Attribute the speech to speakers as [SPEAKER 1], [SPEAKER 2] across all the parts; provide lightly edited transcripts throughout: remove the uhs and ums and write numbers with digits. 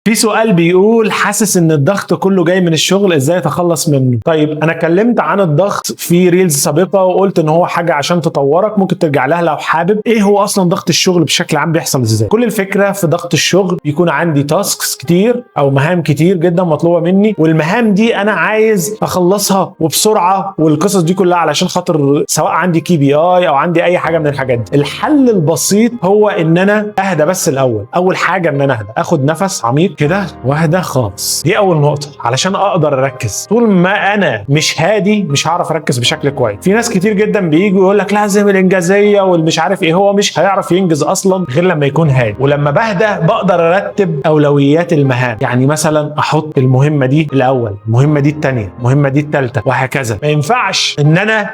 [SPEAKER 1] في سؤال بيقول: حاسس ان الضغط كله جاي من الشغل، ازاي اتخلص منه؟ طيب، انا اتكلمت عن الضغط في reels سابقه وقلت ان هو حاجة عشان تطورك، ممكن ترجع لها لو حابب. ايه هو اصلا ضغط الشغل بشكل عام؟ بيحصل ازاي؟ كل الفكرة في ضغط الشغل بيكون عندي tasks كتير او مهام كتير جدا مطلوبه مني، والمهام دي انا عايز اخلصها وبسرعة والقصص دي كلها، علشان خاطر سواء عندي KPI او عندي اي حاجة من الحاجات دي. الحل البسيط هو ان انا اهدى بس الاول. اول حاجة ان انا اهدى، اخد نفس عميق كده واهدى خالص. دي اول نقطة علشان اقدر اركز. طول ما انا مش هادي مش هعرف اركز بشكل كويس. في ناس كتير جدا بييجوا يقول لك لازم الانجازيه والمش عارف ايه، هو مش هيعرف ينجز اصلا غير لما يكون هادي. ولما بهدى بقدر ارتب اولويات المهام، يعني مثلا احط المهمة دي الاول، المهمة دي الثانيه، المهمة دي الثالثه، وهكذا. ما ينفعش ان انا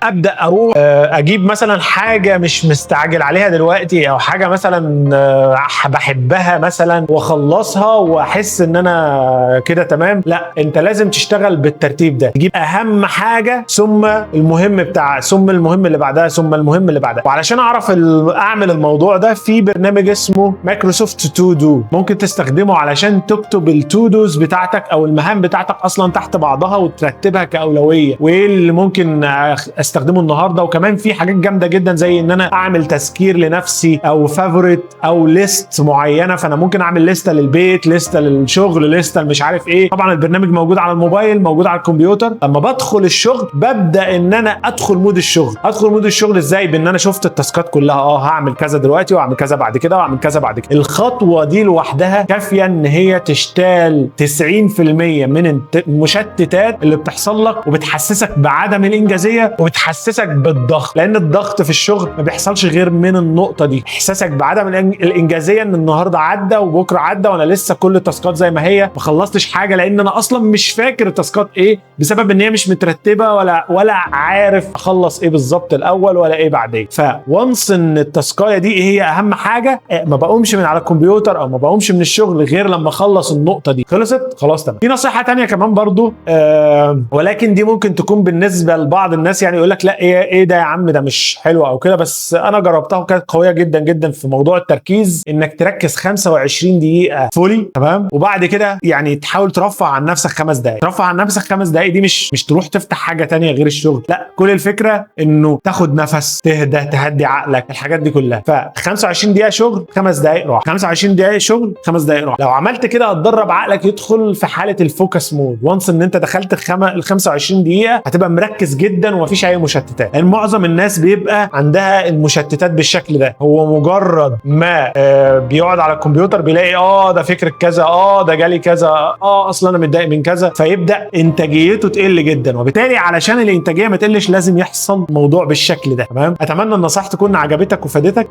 [SPEAKER 1] ابدا اروح اجيب مثلا حاجة مش مستعجل عليها دلوقتي، او حاجة مثلا بحبها مثلا واخلصها واحس ان انا كده تمام. لا، انت لازم تشتغل بالترتيب ده، تجيب اهم حاجة ثم المهم بتاع، ثم المهم اللي بعدها، ثم المهم اللي بعدها. وعلشان اعرف اعمل الموضوع ده، في برنامج اسمه Microsoft To Do ممكن تستخدمه علشان تكتب ال to dos بتاعتك او المهام بتاعتك اصلا تحت بعضها وترتبها كاولويه، وايه اللي ممكن استخدمه النهارده. وكمان في حاجات جامدة جدا زي ان انا اعمل تذكير لنفسي او favorite او list معينه، فانا ممكن اعمل لستة للبيت، لستة للشغل، لستة مش عارف ايه. طبعا البرنامج موجود على الموبايل، موجود على الكمبيوتر. لما بدخل الشغل ببدا ان انا ادخل mood الشغل. ادخل mood الشغل ازاي؟ بان انا شفت ال task ات كلها، هعمل كذا دلوقتي واعمل كذا بعد كده واعمل كذا بعد كده. الخطوة دي لوحدها كافيه ان هي تشتال 90% من المشتتات اللي بتحصل لك وبتحسسك بعدم الانجازيه وبتحسسك بالضغط، لان الضغط في الشغل ما بيحصلش غير من النقطة دي، احساسك بعدم الانجازيه، ان النهارده عدى وبكره عدى وانا لسه كل ال task ات زي ما هي، ما خلصتش حاجه، لان انا اصلا مش فاكر ال task ات ايه بسبب ان هي مش مترتبه، ولا عارف اخلص ايه بالظبط الاول ولا ايه بعدين. ف once ان ال task ايه دي هي اهم حاجه، ما بقومش من على الكمبيوتر او ما بقومش من الشغل غير لما اخلص النقطة دي. خلصت، خلاص تمام. في نصيحة تانية كمان برضو، ولكن دي ممكن تكون بالنسبة لبعض الناس يعني يقول لك لا، ايه ايه ده يا عم، ده مش حلو او كده، بس انا جربتها وكانت قوية جدا جدا في موضوع التركيز، انك تركز 25 دقيقة fully، تمام، وبعد كده يعني تحاول ترفه عن نفسك 5 دقائق. ترفه عن نفسك 5 دقائق دي مش تروح تفتح حاجة تانية غير الشغل، لا، كل الفكرة انه تاخد نفس، تهدى، تهدي عقلك، الحاجات دي كلها. ف 25 دقيقة شغل، 5 دقائق راحه، 25 دقيقة شغل، 5 دقائق راحه. لو عملت كده هتدرب عقلك يدخل في حاله ال focus mode. once ان انت دخلت ال 25 دقيقة هتبقى مركز جدا ومفيش اي مشتتات، لان معظم الناس بيبقى عندها المشتتات بالشكل ده. هو مجرد ما بيقعد على الكمبيوتر بيلاقي ده فكرة كذا، ده جالي كذا، اصلا انا متضايق من كذا، فيبدا انتاجيته تقل جدا. وبالتالي علشان الانتاجية ما تقلش لازم يحصل موضوع بالشكل ده. تمام، اتمنى النصائح تكون عجبتك وفادتك.